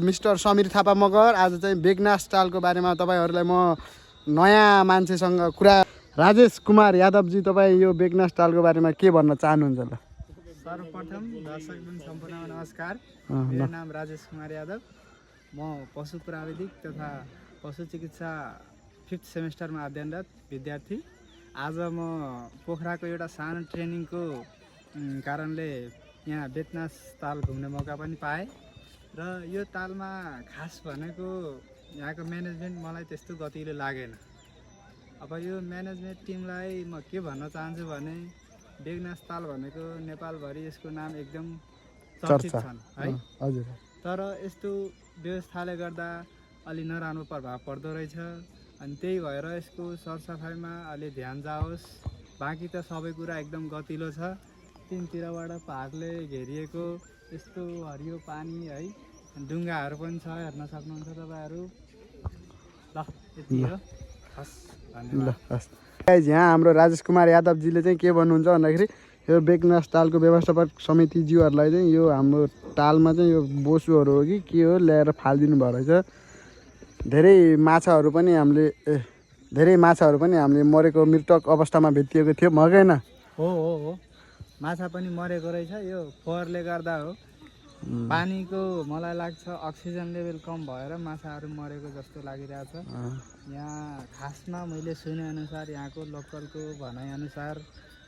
Mister Samir Thapa Magar. आज चाहिँ बेगनास तालको बारेमा तपाईँहरूलाई म नयाँ मान्छेसँग कुरा। राजेश कुमार यादवजी, तपाईँ यो बेगनास तालको बारेमा के भन्न चाहनुहुन्छ ल? सर्वप्रथम दर्शकवृन्द सम्पूर्णमा नमस्कार। मेरो नाम राजेश कुमार यादव। म पशु प्राविधिक तथा पशु चिकित्सा 5th सेमेस्टरमा अध्ययनरत विद्यार्थी। आज म पोखराको एउटा सानो ट्रेनिङको कारणले यहाँ बेगनास ताल घुम्ने मौका पनि पाएँ र यो तालमा खास भनेको यहाँको म्यानेजमेन्ट मलाई त्यस्तो गतिलो लागेन। अब यो म्यानेजमेन्ट टिमलाई म के भन्न चाहन्छु भने बेगनास ताल भनेको नेपालभरि यसको नाम एकदम चर्चित छन् है। हजुर। तर यस्तो व्यवस्थाले गर्दा अलि नराम्रो प्रभाव पर्दो रहेछ। अनि त्यही भएर यसको सरसफाइमा अलि ध्यान जाओस्। बाँकी त सबै कुरा एकदम गतिलो छ। तिनतिरबाट पहाडले घेरिएको यस्तो हरियो पानी है, डुङ्गाहरू पनि छ, हेर्न सक्नुहुन्छ तपाईँहरू। ल यति हो, हस् धन्यवाद। यहाँ हाम्रो राजेश कुमार यादवजीले चाहिँ के भन्नुहुन्छ भन्दाखेरि यो बेगनास तालको व्यवस्थापक समितिज्यूहरूलाई चाहिँ यो हाम्रो तालमा चाहिँ यो बोसुहरू हो कि के हो ल्याएर फालिदिनु भयो रहेछ। धेरै माछाहरू पनि हामीले मरेको मृतक अवस्थामा भेटिएको थियो मगेन? हो माछा पनि मरेको रहेछ। यो फोहोरले गर्दा हो। पानीको मलाई लाग्छ अक्सिजन लेभल कम भएर माछाहरू मरेको जस्तो लागिरहेछ। यहाँ खासमा मैले सुनेअनुसार यहाँको लोकलको भनाइअनुसार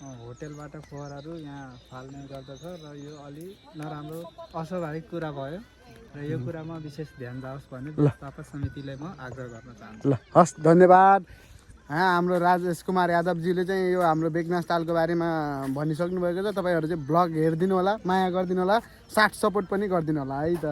होटेलबाट फोहोरहरू यहाँ फाल्ने गर्दछ र यो अलि नराम्रो अस्वाभाविक कुरा भयो र यो कुरामा विशेष ध्यान जाओस् भन्ने व्यवस्थापक समितिलाई म आग्रह गर्न चाहन्छु। ल हस् धन्यवाद। हाम्रो राजेश कुमार यादवजीले चाहिँ यो हाम्रो बेगनास तालको बारेमा भनिसक्नु भएको छ। तपाईँहरू चाहिँ ब्लग हेरिदिनु होला, माया गरिदिनु होला, साथ सपोर्ट पनि गरिदिनु होला है त।